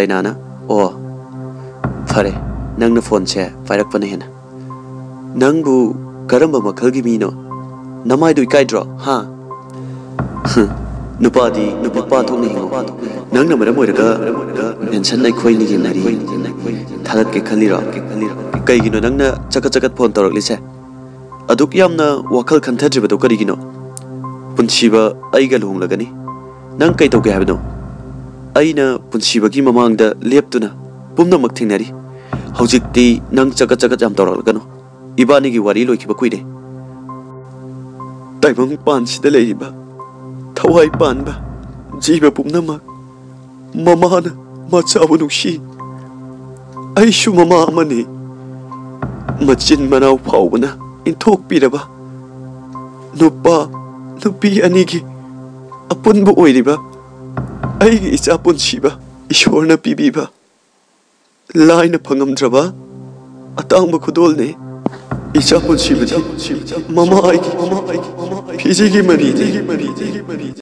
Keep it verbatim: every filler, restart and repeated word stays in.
ꯂꯩꯅꯥꯅ꯫ "ꯑꯣ, ꯐꯔꯦ, ꯅꯪꯅ ꯐꯣꯟꯁꯦ ꯄꯥꯏꯔꯛꯄꯅ ꯍꯦꯟꯅ꯫ ꯅꯪꯕꯨ ꯀꯔꯝꯕ ꯃꯈꯜꯒꯤ ꯃꯤꯅꯣ? ꯅꯃꯥꯏꯗꯨ ꯏꯀꯥꯏꯗ꯭ꯔꯣ, ꯍꯥ?" "ꯍꯨꯝ, ꯅꯨꯄꯥꯗꯤ ꯅꯨꯄꯥ ꯊꯣꯛꯅ ꯍꯤꯡꯉꯣ꯫ ꯅꯪꯅ ꯃꯔꯝ ꯑꯣꯏꯔꯒ ꯃꯦꯟꯁꯟ ꯑꯩꯈꯣꯏꯅꯤꯒꯤ ꯃꯔꯤ ꯊꯥꯒꯠꯀꯦ ꯈꯜꯂꯤꯔꯣ? ꯀꯩꯒꯤꯅꯣ ꯅꯪꯅ ꯆꯀꯠ ꯆꯀꯠ ꯐꯣꯟ ꯇꯧꯔꯛꯂꯤꯁꯦ? ꯑꯗꯨꯛ ꯌꯥꯝꯅ ꯋꯥꯈꯜ ꯈꯟꯊꯗ꯭ꯔꯤꯕꯗꯣ ꯀꯔꯤꯒꯤꯅꯣ? ꯄꯨꯟꯁꯤꯕ ꯑꯩꯒ ꯂꯨꯍꯣꯡꯂꯒꯅꯤ꯫ ꯅꯪ ꯀꯩ ꯇꯧꯒꯦ ꯍꯥꯏꯕꯅꯣ?" ꯑꯩꯅ ꯄꯨꯟꯁꯤꯕꯒꯤ ꯃꯃꯥꯡꯗ ꯂꯦꯞꯇꯨꯅ ꯄꯨꯝꯅꯃꯛ ꯊꯦꯡꯅꯔꯤ꯫ ꯍꯧꯖꯤꯛꯇꯤ ꯅꯪ ꯆꯀꯠ ꯆꯀꯠ ꯌꯥꯝ ꯇꯧꯔꯛꯂꯒꯅꯨ꯫ ꯏꯕꯥꯅꯤꯒꯤ ꯋꯥꯔꯤ ꯂꯣꯏꯈꯤꯕ ꯀꯨꯏꯔꯦ꯫ ꯇꯥꯏꯕꯪꯄꯥꯟꯁꯤꯗ ꯂꯩꯔꯤꯕ ꯊꯋꯥꯏ ꯄꯥꯟꯕ ꯖꯤꯕ ꯄꯨꯝꯅꯃꯛ ꯃꯃꯥꯅ ꯃꯆꯥꯕꯨ ꯅꯨꯡꯁꯤ꯫ ꯑꯩꯁꯨ ꯃꯃꯥ ꯑꯃꯅꯤ꯫ ꯃꯆꯤꯟ ꯃꯅꯥꯎ ꯐꯥꯎꯕꯅ ꯏꯟꯊꯣꯛꯄꯤꯔꯕ ꯅꯨꯄꯥ ꯅꯨꯄꯤ ꯑꯅꯤꯒꯤ ꯑꯄꯨꯟꯕ ꯑꯣꯏꯔꯤꯕ ꯑꯩꯒꯤ ꯏꯆꯥ ꯄꯨꯟꯁꯤꯕ ꯏꯁꯣꯔꯅ ꯄꯤꯕꯤꯕ ꯂꯥꯏꯅ ꯐꯪꯉꯝꯗ꯭ꯔꯕ ꯑꯇꯥꯡꯕ ꯈꯨꯗꯣꯜꯅꯤ꯫ ꯏꯆꯥ ꯄꯨꯟꯁꯤꯕꯗꯤ ꯃꯃꯥ ꯑꯩꯒꯤ ꯐꯤꯖꯤꯒꯤ ꯃꯔꯤꯅꯤ꯫